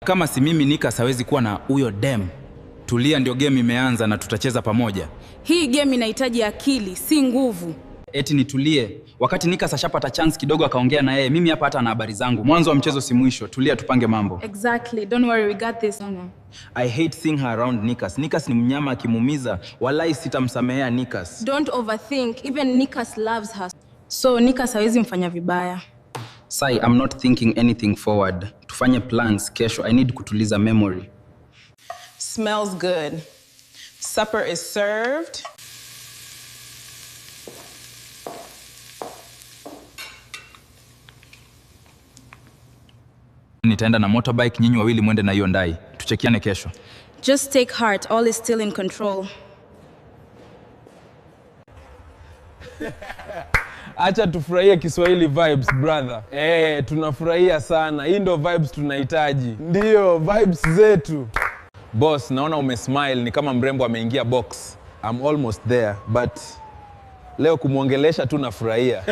Kama si mimi, Nikas hawezi kuwa na huyo dem. Tulia, ndio game imeanza na tutacheza pamoja. Hii game inahitaji akili, si nguvu. Eti nitulie wakati Nikas ashapata chance kidogo akaongea na yeye. Mimi hapa hata na habari zangu. Mwanzo wa mchezo si mwisho. Tulia, tupange mambo. Exactly. Don't worry, we got this. I hate seeing her around Nikas. Nikas ni mnyama, akimuumiza walai sitamsamehea Nikas. Don't overthink. Even Nikas loves her. So Nikas hawezi mfanya vibaya. Sai, I'm not thinking anything forward. Tufanye plans kesho. I need kutuliza memory. Smells good. Supper is served. Nitaenda na motorbike, nyinyi wawili mwende na hiyo ndai. Tuchekiane kesho. Just take heart, all is still in control. Acha tufurahie Kiswahili vibes, brother. Tunafurahia sana. Hii ndo vibes tunahitaji. Ndio vibes zetu. Boss, naona umesmile ni kama mrembo ameingia box. I'm almost there, but leo kumwongelesha tu nafurahia.